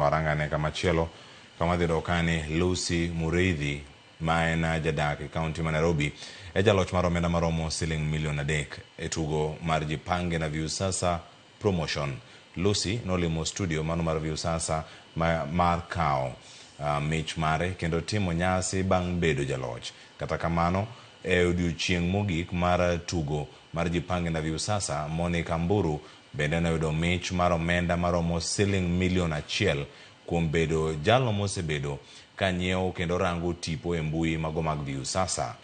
Warangane kamachielo kama wadhi yudo ka ni Lucy Mureithi ma en jadak e kaunti ma Nairobi e jaloch mar omenda maromo siling milion 3 e tugo mar Jipange na Viusasa promotion. Lucy nolimo studio mano mar Viusasa mar kawo mich mare kendo timo nyasi bang' bedo jaloch. Kata kamano, e odiochieng' mogik mar tugo mar Jipange na Viusasa, Monica Mburu bende noyudo mich mar omenda maromo siling milion 1 kuom bedo jalno mosebedo ka nyiewo kendo rango tipo e mbui mago mag Viusasa.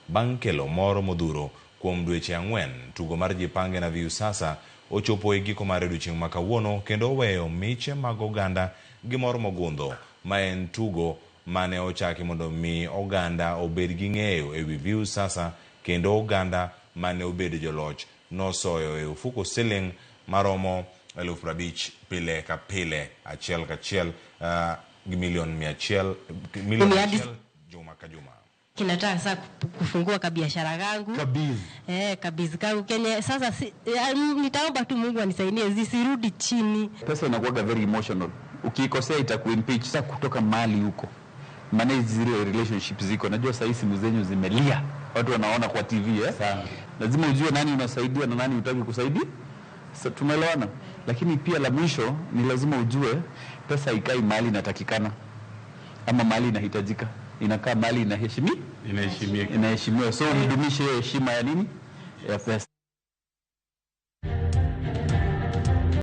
Bang' kelo mor modhuro kuom dweche 4, tugo mar Jipange na Viusasa ochopo e giko mar odiochieng' ma kawuono kendo oweyo miche mag oganda gi mor mogundho, ma en tugo mane ochaki mondo mi oganda obed gi ng'eyo ewi Viusasa kendo oganda mane obedo joloch nosoyo e ofuko siling maromo 50,000 pile ka pile, achiel kachiel gi milion mia achiel, milion achiel juma ka juma. Kinataka sasa kufungua kabiashara kangu. Kabiz. Kabiz kangu kenye sasa si, nitaomba tu Mungu anisaidie zisirudi chini. Pesa inakuwaga very emotional. Ukiikosea itakuimpeach. Sasa kutoka mali huko. Manage zile relationships ziko. Najua sasa simu zenyu zimelia. Watu wanaona kwa TV? Sana. Lazima ujue nani unasaidia na nani hutaki kusaidia. Sasa tumeelewana. Lakini pia la mwisho ni lazima ujue pesa ikai mali inatakikana ama mali inahitajika. Inakaa mali Inaheshimiwa. Inaheshimiwa. So mdumishe hiyo heshima ya nini? Ya pesa.